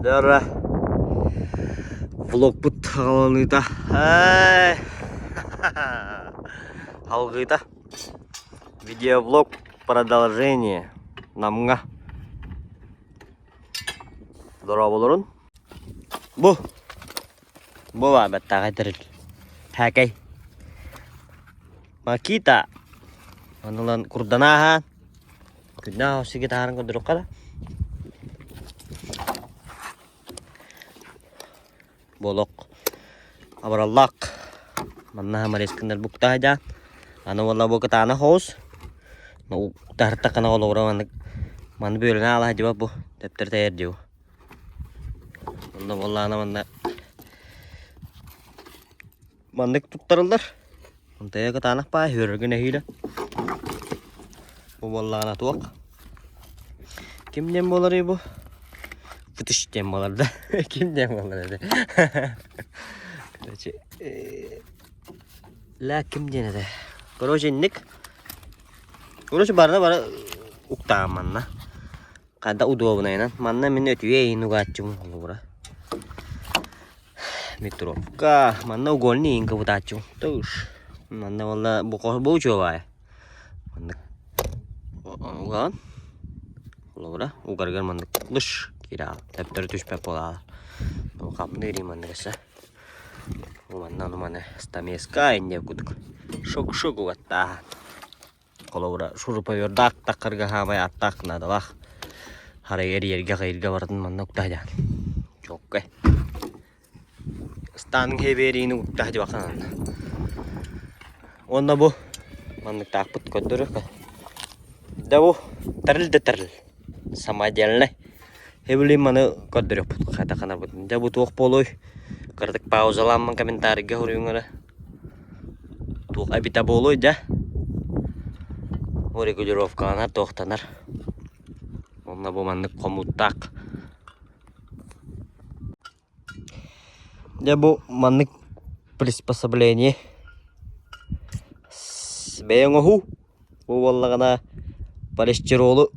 Дора влогпут аҕаланыыта алгыыта видеоблог продолжение Намҥа Дорооболорун Бу бу баар баттааҕай тэрил Һээкэй Макита Ону ылан курдана ааһаан Күннээх сиргэ таһааран көрдөрүөххэ да. Буолуох абыраллаах манна хамарескыннар буктаһа Аны уолла бу кытаанах оҕус таһыртаххына олоҕура маннык маны бүөлүнэ аалаһа дьиба бу тэптэр тэйэр дьиба онно буоллаҕына манна Маннык туттарыллар. Онтойо кытаанах баа, үөрэргэ нэһиилэ. Бу буоллаҕына туох? Ким диэн буоларый бу? Фытыш диэн буолар да. Ким диэн буолар это? Короче, ла ким диэн это? Короче, инник. Короче, барына бары уктаан манна. Ханта удобнайынан. Манна мин өтүйэ иһин угааччыбын холобура. Метровка. Манна угольный иһин кыбытааччыбын. Туш. Манна буолла бу бу учуобай. Маннык угаан. Холобура угарыгар маннык лыш киирэ Төптөрү түспэт буолаалар. Бу хапныыр маннык эсэ. Манна ону маны стамеска инне кудук. Шок-шок угаттааһан. Холобура, шуруповердаах таххарга хаамай аттаах наадалаах. Харайга эрийэргэ хайырга барытын манна уктаһдьаан. Чуоккай. Ыстааның хэбиэриини уктаһдьыбахан анна. Уонна бу манныктаахпыт көрдөрүөххэ. Да бу тарил да тарил. Самодельный. Хэбилин маны көрдөрүөхпүт хатаханабыт. Дьэ бу туох буолуой? Кыратык паузалааммын комментарийга суруйуҥ эрэ. Туох эбитэ буолуой да? Бу регулировкаланар, туохтанар. Онно бу маннык хомууттаах. Дьэ бу маннык приспособление бэйэ оҥоһуу. Бу буоллаҕына полистиролу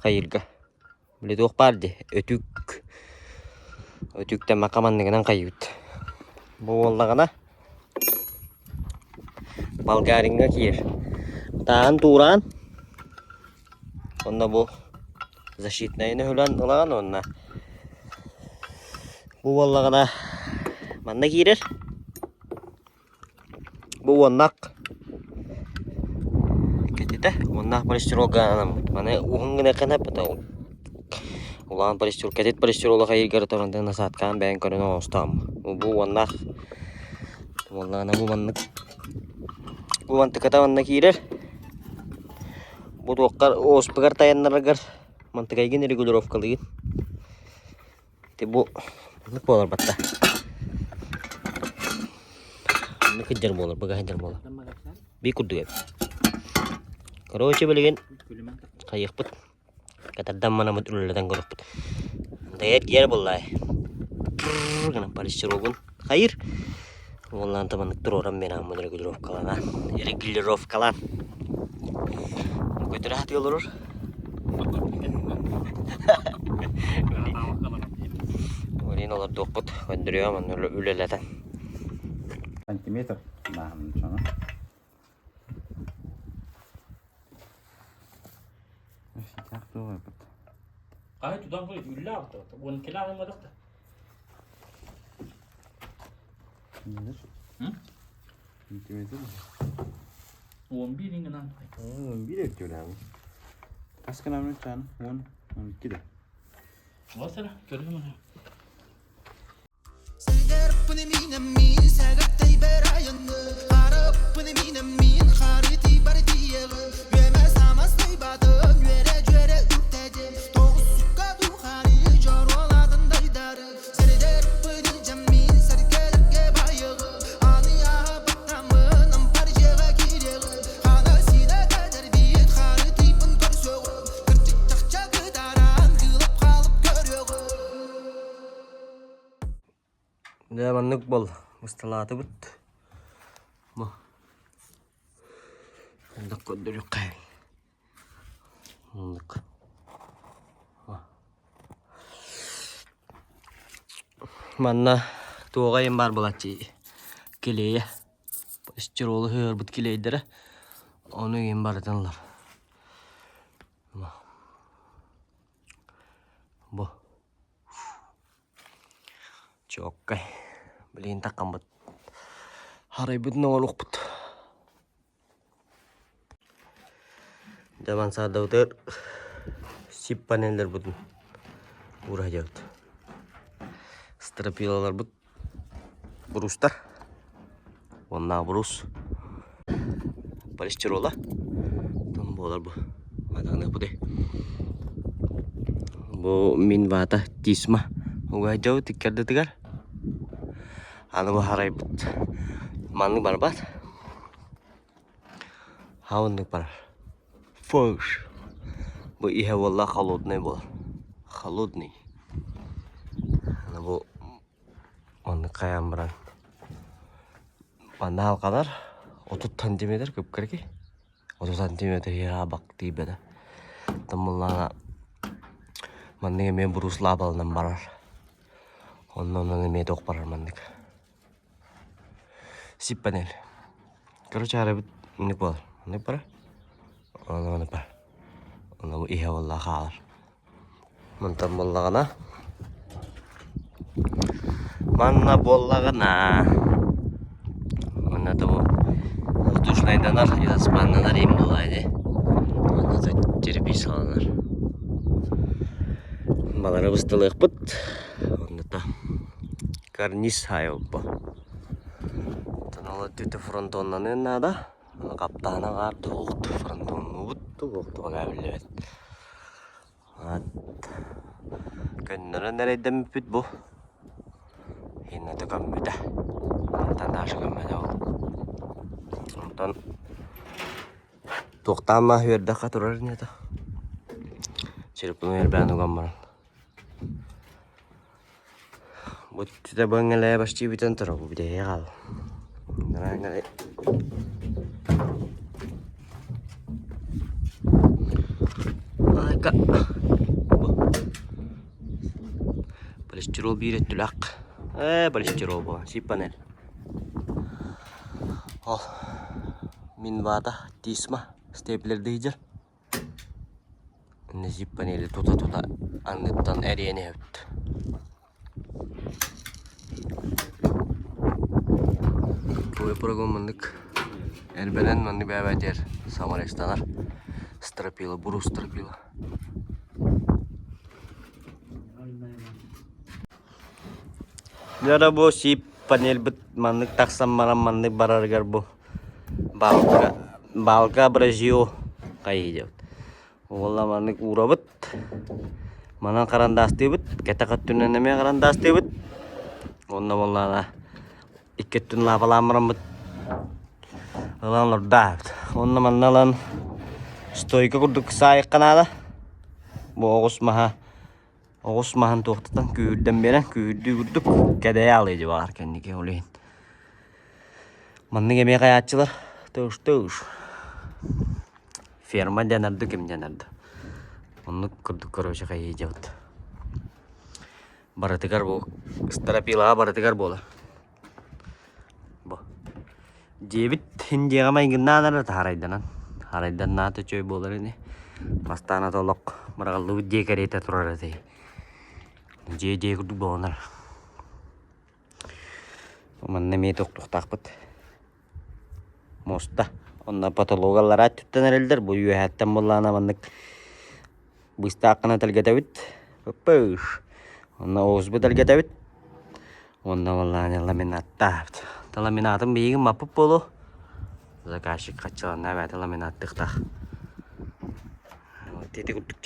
хайыырга. Били туох баар дии өтүүк өтүүктэммэххэ манныгынан хайыыбыт. Бу буоллаҕына болгариҥҥа киир. Тааһын туураан Онно бу защитнайын өһүлэн ылаҕын уонна бу буоллаҕына манна киирэр. Бу уоннах кэтитэ уоннаах полистиролга анаммыт. Маны уһун гына кынаппыта улахан полистирол кэтит полистирола хайыыргар туран насадкаан бэйэн көрөн оҥостоом. Бу уоннаах буоллаҕына бу маннык бу мантыката манна киирэр. Бу туоххар оспугар тайаннараргар мантыкайгын регулировкалыыгын. Ити бу маннык буолар батта. Маннык сылдьар буолар, быга сылдьар буолар. Бии курдук эбит. Короче, билигин хайыахпыт. Катардан манамыт үлэлэтэн көрүөхпүт. Дайар киэр буоллаай. Гынан полистиролгун хайыр. Уоллаан таманнык туруоран мен ааммын регулировкалана. Регулировкалан. Көтөрө хатыы олорор. Олин олордуохпут. Көндөрүөм онно үлэлэтэн. Сантиметр нааһын чоно. Хай тутан кой үллэ алта. Уон кило алмадык да. Уон биир иҥинан. 11 өттүлээн. Асканамын чан 10 12 да. Осара көрүм ана. Дьэ маннык буол ысталаатыбыт. Бу оннук көрдөрүөххэ. Оннук. Манна туоҕа иһин баар буолааччы килиэйэ. Стиролу ыһыырбыт килиэйдэрэ. Ону иһин барытын ылар. Бу. Чуоккай. Билигин таккаммыт. Харайбытын оҥоруохпут. Дьэ мансаардабытыгар сип панеллэрбитин уура сылдьабыт. Стропилаларбыт брустар уонна брус полистирола там буолар бу маданыахпытый. Бу мин баата тисма уга сылдьабыт икки Аны бу харайбыт маннык барбат. Хауннук барар. Фош. Бу иһэ буолла холодный буолар. Холодный. Аны бу маннык хайаан баран манна халҕанар 30 сантиметр кып-кыракый. 30 сантиметр иһэ бак тиийбэтэ. Тымыллаана маннык эмиэ брус лаабалынан барар. Онно онон эмиэ туох барар маннык. Сип панель. Короче, арабыт инник буолар. Оннук бара. Онно онно бар. Онно иһэ буолла хаалар. Мантан буоллаҕына манна буоллаҕына манна да бу воздушнайданар изоспаннанар им буолаа ини. Манна да терписаланар. Балары бысталыахпыт. Оннута карниз хаайылба. Оттон ол өттүтэ фронтоннаныан наада. Хаптаана баар туох фронтоннуубут туох туга биллибэт. Көннөрөн эрэйдэммиппит бу. Инната көммүтэ. Онтон Даша көммөтө ол. Онтон Туохтаан маа үөрдэххэ турар ини этэ. Череппун үөрбээн уган баран. Бу түтэ бөҥҥэлээ почти бүтэн турар бу бүтэһигэ хаалла. Айка. Полистирол биир өттүлээх. Ээ, полистирол буолан, сип панель. Ол мин баата тисма степлердии сылдьар. Иннэ панели тута-тута анныттан эриэн иһэбит. Твой прогон маннык эрбэнэн маннык бэйэ-бэйэтигэр саморестанар. Стропила, буру стропила. Дьэ бу сип панельбыт маннык тахсан баран маннык барарыгар бу балка балка абразио хайыы диэбит. Уолла маннык уурабыт. Манан харандаастыыбыт. Кэтэх өттүнэн эмиэ харандаастыыбыт. Уонна буоллаҕына икки өттүн лаапалаан бараммыт ылан олордообут. Уонна манна ылан стойка курдук саайыкка наада. Бу оҕус маһа Оҕус маһын туохтатан күүһүрдэн биэрэн, күүһүрдүү курдук кэдэйэ аалыы дии баҕар кэнники ол иһин. Маннык эмиэ хайааччылар тыш-тыш. Ферма диэн арды ким диэн арды. Оннук курдук короче хайыы дьабыт. Барытыгар бу стропилаҕа барытыгар буолар. Бу. Дьиэбит иһин дьиэҕэ майгыннаан эрэ таарайданан. Харайданнаата үчүгэй буолар ини. Бастаан ата олох быраҕыллыбыт дьиэ кэриэтэ турар этэй. Дьиэ дьиэ курдук буоланар. Манна эмиэ тохтуохтаахпыт. Муоста. Онно потолок аллараа өттүттэн эрэллэр. Бу үөһээттэн буоллаҕына маннык быыстааххына тэлгэтэбит. Пыш. Онно оҕуспут тэлгэтэбит. Уонна буоллаҕына ламинаттаабыт. Ламинатын биһиги маппыт буолуо. Заказчик хаччыланна эбээтэ ламинаттыахтаах. Вот ити курдук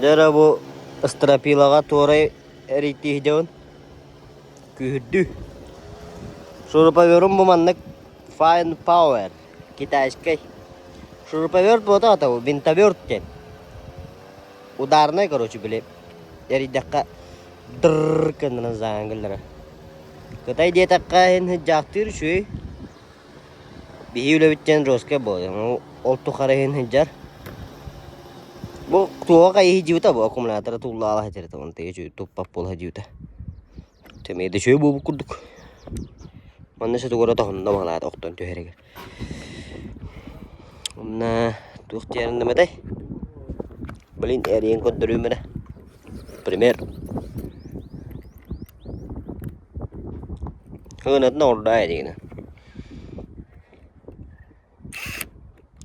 Дьэ эрэ бу стропилаҕа туорай. эрийтии сылдьабын. Күүһүрдүү. Шуруповерум бу маннык Fine Power китайскай. Шуруповерт буолбатах этэ, винтоверт диэн. Ударнай, короче, били эрийдэххэ дырр гыннаран сааҥ гыннара. Кытай диэтэххэ иһин сыдьаахтыыр үчүгэй. Биһи үлэбит диэн жесткай буолар. Ол тухары иһин сылдьар. Бу туоҕа хайыһы бу аккумулятора туллаала сытар этэ, онтуйа үчүгэй туппат буола сылдьыбыта. Тэмиэдэ үчүгэй буолбут курдук. Манна сытыгыра тоһунна баҕалаата охтон түһэригэр. Онно туох диэн этэй? Блин, эрийэн көрдөрүүм эрэ. Пример. Хыынатын оҥордоо диигинэ.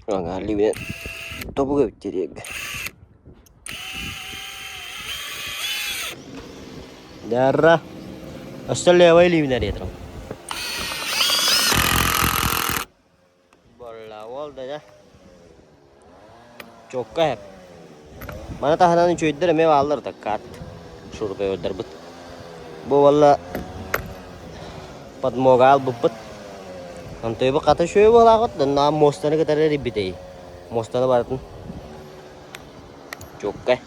Аҥааллыы тобук эбит диэгэ. Дара. Өссө левай илиибин эрийэ Буолла уол да дьэ. Чуокка иһэр. Маны таһынан үчүгэйдэр эмиэ бааллар да кат шуруповердарбыт. Бу уолла подмога албыппыт. Онтуйбут хата үчүгэй буолаахыт, онно муостаны кытары эрийбитэй. Муостаны барытын чуоккай.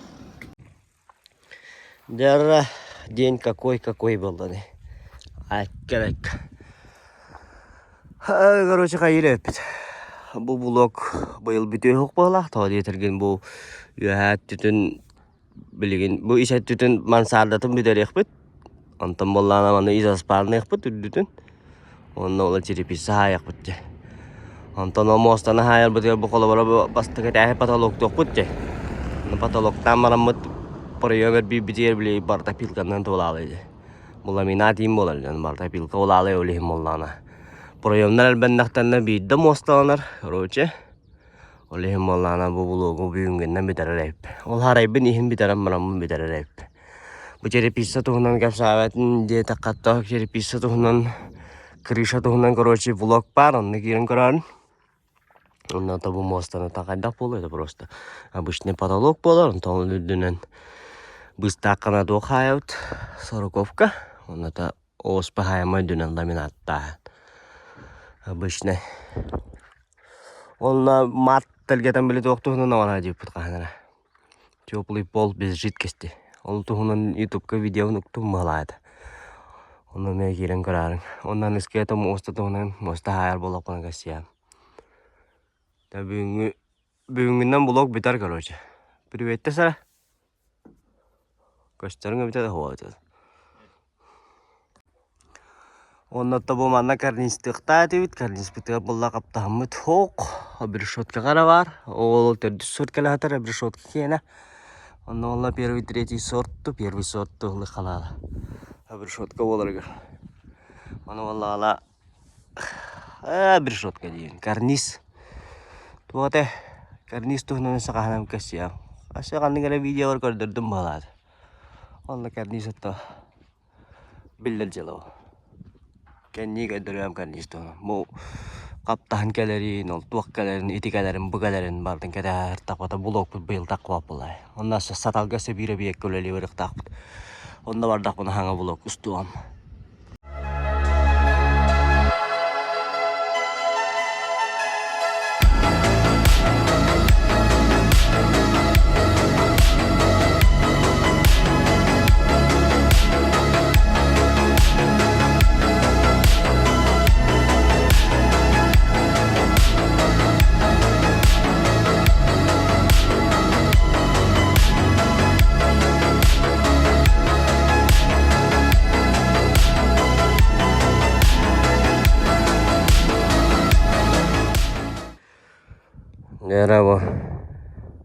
Дьэ, день какой-какой буолла ини. Айка-айка. Короче, хайыр эппит. Бу блок быйыл бүтүөх буоллаах, тоҕо диэтэргин бу үөһээ өттүтүн билигин бу ис өттүтүн мансардатын бүтэриэхпит. Онтон буоллаҕына маны ис аспаалыныахпыт үрдүтүн. Онно ол черепица хаайыахпыт дьэ. Онтон ол муостаны хаайарбытыгар бу холобура бу бастакы этээһи потолоктуохпут дьэ. Ону потолоктаан бараммыт проем эрбиирбитигэр били барыта пилканан туолаалый дьэ. Бу ламинат иин буолар дьон барыта пилка улаалый ол иһин буоллаҕына. Проемнар элбэннэхтэринэ биирдэ муосталанар, короче. Ол иһин буоллаҕына бу блогу бүгүҥҥүнэн бүтэрэр эбиппин. Ол харайбын иһин бүтэрэн бараммын бүтэрэр эбиппин. Бу черепица туһунан кэпсээбэтин диэтэххэ то черепица туһунан крыша туһунан короче влог баар онно киирэн көрөөрүн. Онно то бу муостаны хайдах буолуо это просто обычный потолок буолар онтон үрдүнэн быстааххына туох хаайабыт сороковка онно то оспаһаайма үрдүнэн ламинаттааһын обычный. Онно мат тэлгэтэн били туох туһунан оҥоро диэппит хаһан эрэ. Теплый пол без жидкости. Ол туһунан ютубка видеоны уктум быһалаата. Онно эмиэ киирэн көрөөрүҥ. Онно аныскыйата муоста туһунан муоста хаайар буоллахпына кэссиэм. Бүгүҥҥү бүгүҥҥүнэн блог бүтэр короче. Приветтэ сара. Көстөрүҥ эбитэ да суоҕа эбитэ. Уонна тобу манна карнизтыахтаах этибит, карнизпытыгар буолла хаптаһыммыт суох, обрешеткаҕа эрэ баар, ол төрдүс сорт кэлэ сытар обрешетка киэнэ. Онно буолла первый, третий сорт, первый сорт ылы халаала. Обрешетка буоларыгар. Ону буоллаҕына обрешетка диэн карниз. Туох этэ карниз туһунан саҕаһынан кэссиэм. Өссө ханнык эрэ видеолар көрдөрдүм быһалаата. Онно карниз отто Биллэр дьыала ол. Кэннии көрдөрүөм кэнниис туһунан. Бу хаптаһын кэлэрин, ол туох кэлэрин, ити кэлэрин, бу кэлэрин барытын кэтэһэ сырыттахпыта блокпут быйыл таххыбат буоллаҕай. Онно Саталга өссө биир эбийиэккэ үлэлии барыахтаахпыт. Онно бардахпына саҥа блок устуом. Дьэ бу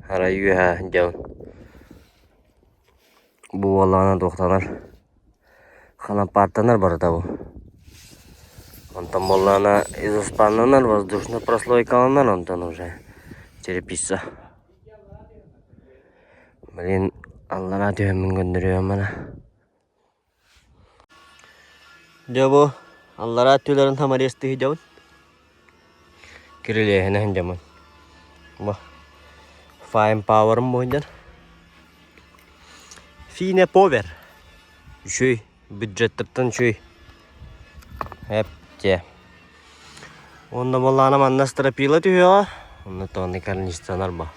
арай үөһэ дьон бу буоллаҕына туохтанар ханапааттанар барыта бу онтон буоллаҕына изоспаннанар воздушно прослойкаланар онтон уже черепица блин аллараа түһэммин көннөрүөм ана Дьэ бу аллараа өттүлэрин саморезтыы сылдьабын. Кирилиэһинэ сылдьабын. Бу Fine Power-ым бу сылдьар. Fine Power. Үчүгэй, бюджеттартан үчүгэй. Эп-те. Уонна буоллаҕына манна стропила түһүөҕэ. Онно тоҕо карнизтанар ба.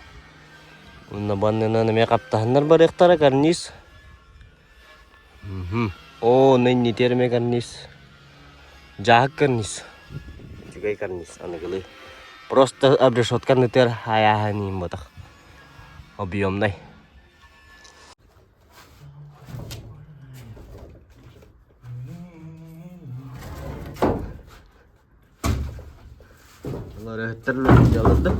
Уонна баннынан эмиэ хаптаһыннар барыахтара карниз. Оо, онно иннитиэр эмиэ карниз. Дьааһык карниз. Үчүгэй карниз аныгылыы. Просто обрешетка аннытыгар айааһын ботах. Объемнай. Ыларыһыттар үлэлии да?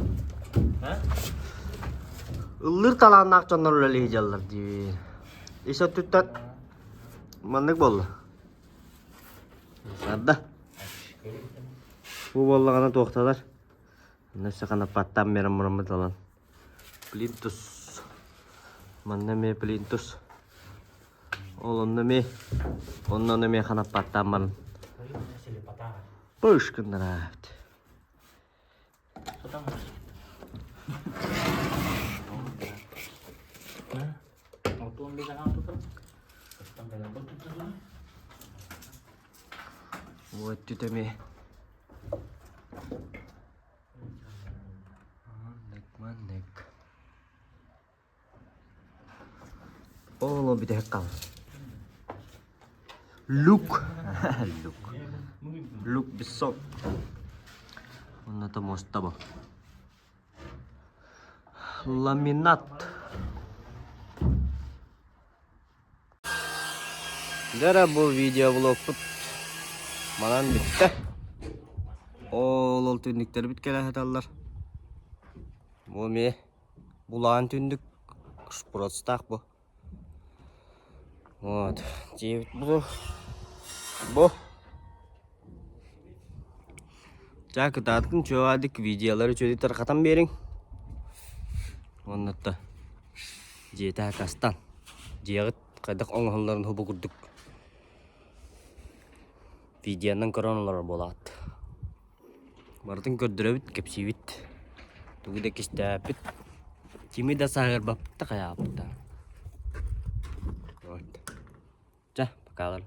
Ыллыыр талааннаах дьоннор үлэлии дьаллар дии. Ис өттүттэн маннык буолла. Сарда. Бу буоллаҕына туохтанар. Өссө ханаппаттаан мерам мураммыт ылан. Плинтус. Манна эмиэ плинтус. Ол онно эмиэ онно эмиэ ханаппаттаан баран. Пыш гыннараабыт. Вот тут эмиэ Маннык, маннык. Ол бүтэһик хаал. Люк. Люк. Люк Бессон. Онно муоста бу. Ламинат. Дьэ бу видеоблогпут манан бүттэ. Ол ол түннүктэрбит кэлэ сыталлар. Бу эмиэ булаан түннүк шпроцтаах бу. Вот. Дьиэбит бу. Бу. Чаа кытаатын чугаадык видеолары үчүгэйдик тарҕатан биэриҥ. Уонна дьиэтэ хакастан дьиэҕит хайдах оҥоһулларын хобу курдук видеонан көрөн олорор буолаҕыт. Барытын көрдөрөбүт, кэпсиибит. Тугу да кистээппит. Кими да саһыарбаппыт да хайаабыт да. Вот. Чэ, пока.